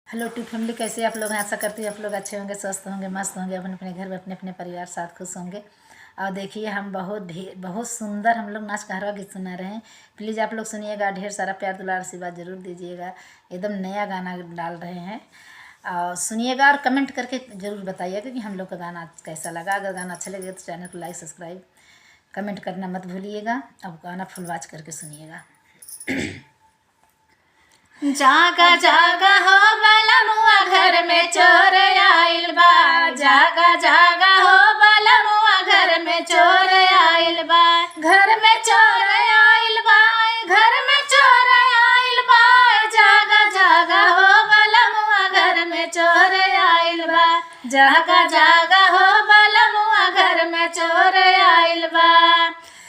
Hello two family, कैसे आप लोग हैं? आशा करती हूँ आप लोग अच्छे होंगे, स्वस्थ होंगे, मस्त होंगे, अपने अपने घर में अपने अपने परिवार साथ खुश होंगे। और देखिए, हम बहुत ढेर बहुत सुंदर हम लोग नाच कहरवा गीत सुना रहे हैं। प्लीज़ आप लोग सुनिएगा, ढेर सारा प्यार दुलार आशीर्वाद जरूर दीजिएगा। एकदम नया गाना डाल रहे हैं और सुनिएगा और कमेंट करके ज़रूर बताइएगा कि हम लोग का गाना कैसा लगा। अगर गाना अच्छा लगेगा तो चैनल को लाइक, सब्सक्राइब, कमेंट करना मत भूलिएगा। अब गाना फुल वॉच करके सुनिएगा। जागा जागा हो बलमुआ, घर में चोर आइल बा। जागा जागा हो बलमुआ, घर में चोर आइल बा। घर में चोर आइल बा, घर में चोर आइल बा। जागा जागा हो बलमुआ, घर में चोर आइल बा। जागा जागा हो बलमुआ, घर में चोर आइल बा।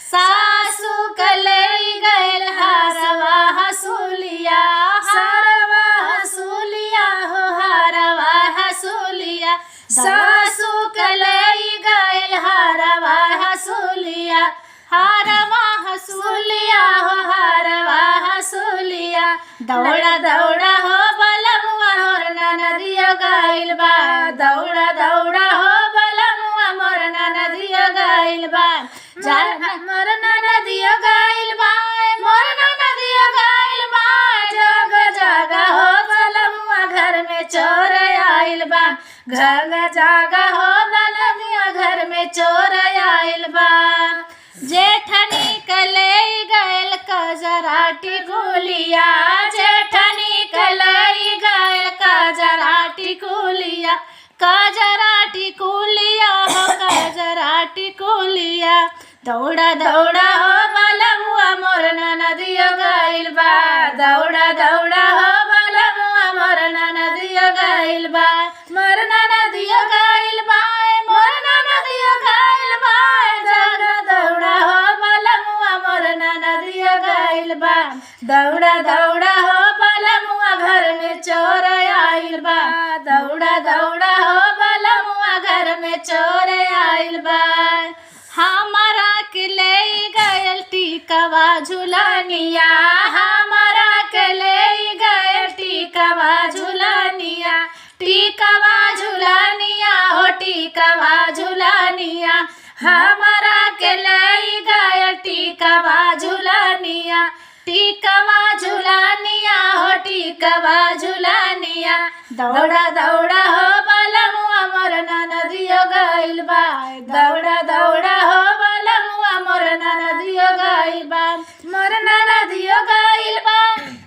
सासू कलई गइल हारवा हसूलिया, हारवा हसूलिया हो हारवा हसूलिया। सासू कलई गइल हारवा हसूलिया, हारवा हसूलिया हो हारवा हसूलिया। दौड़ा दौड़ा हो बलमुआ, मोर नदिया गइल बा। दौड़ा दौड़ा हो बलमुआ, मोर नदिया गइल बा। जा मोर नदिया गइल बा, मोर नदिया गइल बा। जागा जागा हो बलमुआ, घर में चोर आइल बा। जागा जागा हो बलमुआ, घर में चोर आइल बा। जेठनी कलई गइल कजराटी गुलिया, जेठनी कलई गइल कजराटी कुलिया, कजराटी कुलिया हो कजराटी कुलिया। दौड़ा दौड़ा हो बलमुआ, मोर नदिया गइल बा। दौड़ा दौड़ा हो बलमुआ, मोर नदिया गइल बा। मोर नदिया गइल बा, मोर नदिया गइल बा। दौड़ा दौड़ा हो बलमुआ, मोर नदिया गइल बा। दौड़ा दौड़ा हो बलमुआ, घर में चोर आइल बा। दौड़ा दौड़ा हो बलमुआ, घर में चोर आइल बा। हमारा के ले गयल टीकवा झुलनिया, हमारा के ले गयल टीकवा झुलनिया, टीकवा झुलनिया हो टीकवा झुलनिया। हमारा के ले गयल टीकवा झुलनिया, टीकवा झुलनिया हो टीकवा झुलनिया। दौड़ा दौड़ा हो बलमुआ, मोर नदिया गइल बा। दौड़ा दौड़ा हो बलमुआ, मोर नदिया गइल बा। मोर नदिया गइल बा,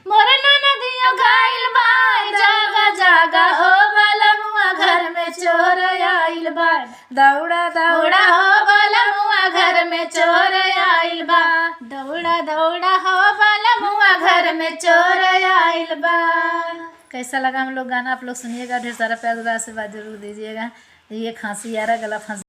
मोर नदिया गइल बा। जागा जागा हो बलमुआ, घर में चोर आइल बा। दौड़ा दौड़ा हो बलमुआ, घर में चोर आइल बा। दौड़ा दौड़ा हो बलमुआ, घर में चोर आइल बा। कैसा लगा हम लोग गाना? आप लोग सुनिएगा, ढेर सारा प्यार दुलार आशीर्वाद जरूर दीजिएगा। ये खांसी आ रहा, गला फंस